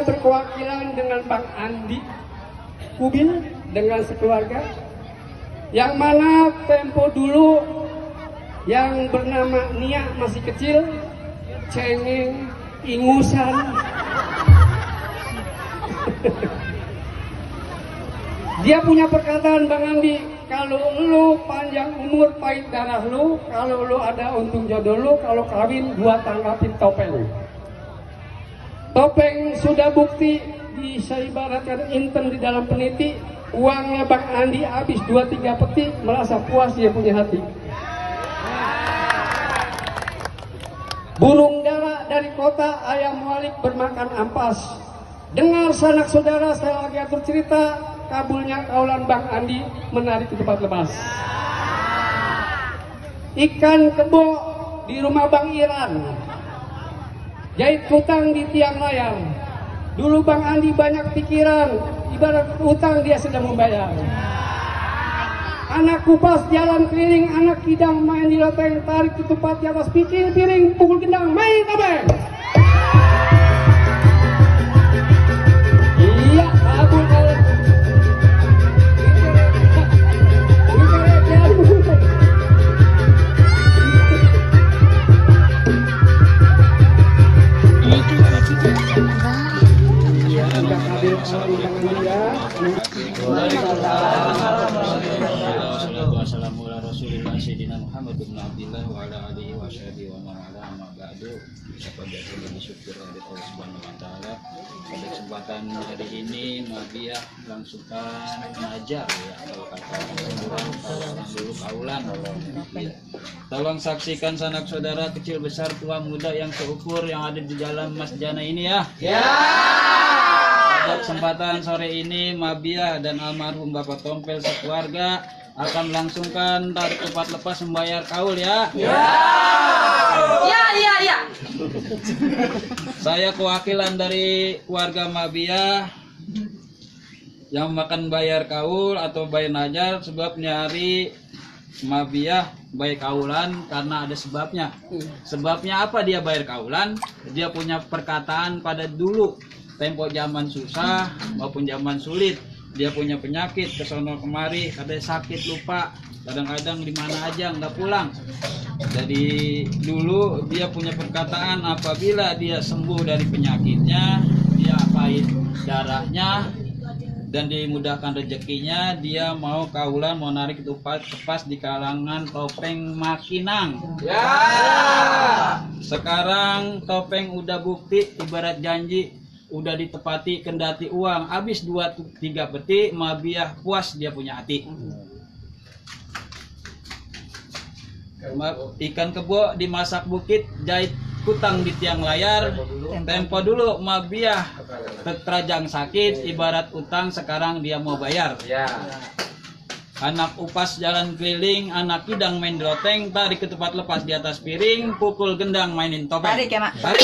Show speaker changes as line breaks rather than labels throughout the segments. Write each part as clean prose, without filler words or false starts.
saya berkewakilan dengan Bang Andi Kubil dengan sekeluarga, yang mana tempo dulu yang bernama Nia masih kecil, cengeng, ingusan. Dia punya perkataan, Bang Andi, kalau lu panjang umur pahit darah lu, kalau lu ada untung jodoh lu, kalau kawin gua tanggapin topeng. Topeng sudah bukti, bisa ibaratkan inten di dalam peniti. Uangnya Bang Andi habis 2-3 peti, merasa puas dia punya hati. Burung dara dari kota, ayam walik bermakan ampas. Dengar sanak saudara, saya lagi atur cerita, kabulnya kaulan Bang Andi menarik ke tempat lepas. Ikan kebo di rumah Bang Iran, jahit utang di tiang layar. Dulu Bang Andi banyak pikiran, ibarat utang dia sedang membayar. Anak kupas jalan keliling, anak kidang main di loteng, tarik ketupat di atas piring, pukul gendang, main topeng. Iya, kabul kalian.
Pada kesempatan hari ini Mabiah langsungkan mengajar ya, kalau kata orang dulu kaulan. Tolong saksikan sanak saudara kecil besar tua muda yang seukur yang ada di dalam masjana ini ya. Pada kesempatan sore ini Mabiah dan almarhum Bapak Tompel sekeluarga akan melangsungkan tarik tepat lepas membayar kaul ya.
Ya.
Saya kewakilan dari keluarga Mabiah yang makan bayar kaul atau bayar najar, sebab nyari Mabiah bayar kaulan karena ada sebabnya. Sebabnya apa dia bayar kaulan? Dia punya perkataan pada dulu tempo zaman susah maupun zaman sulit. Dia punya penyakit kesono kemari, kadang sakit lupa, kadang-kadang di mana aja nggak pulang. Jadi dulu dia punya perkataan, apabila dia sembuh dari penyakitnya, dia pahit darahnya dan dimudahkan rezekinya, dia mau kaulan, mau narik ketupat tepas di kalangan topeng Makinang. Sekarang topeng udah bukti, ibarat janji udah ditepati, kendati uang habis 2-3 peti, Mabiah puas dia punya hati. Ikan kebo dimasak bukit, jahit kutang di tiang layar. Tempo dulu Mabiah terajang sakit, ibarat utang sekarang dia mau bayar. Anak upas jalan keliling, anak kidang main di loteng, tarik ketupat lepas di atas piring, pukul gendang mainin topeng.
Tarik ya, Mak.
Tarik.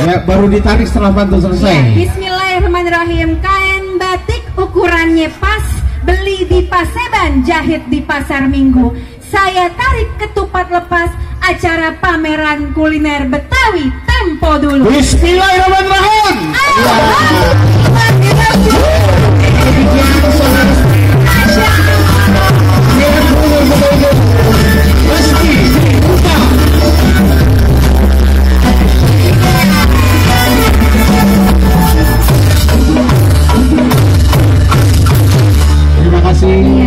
Ya, baru ditarik setelah pantun selesai.
Bismillahirrahmanirrahim. Kain batik ukurannya pas, beli di Paseban, jahit di Pasar Minggu. Saya tarik ketupat lepas, acara pameran kuliner Betawi tempo dulu.
Bismillahirrahmanirrahim. Terima kasih.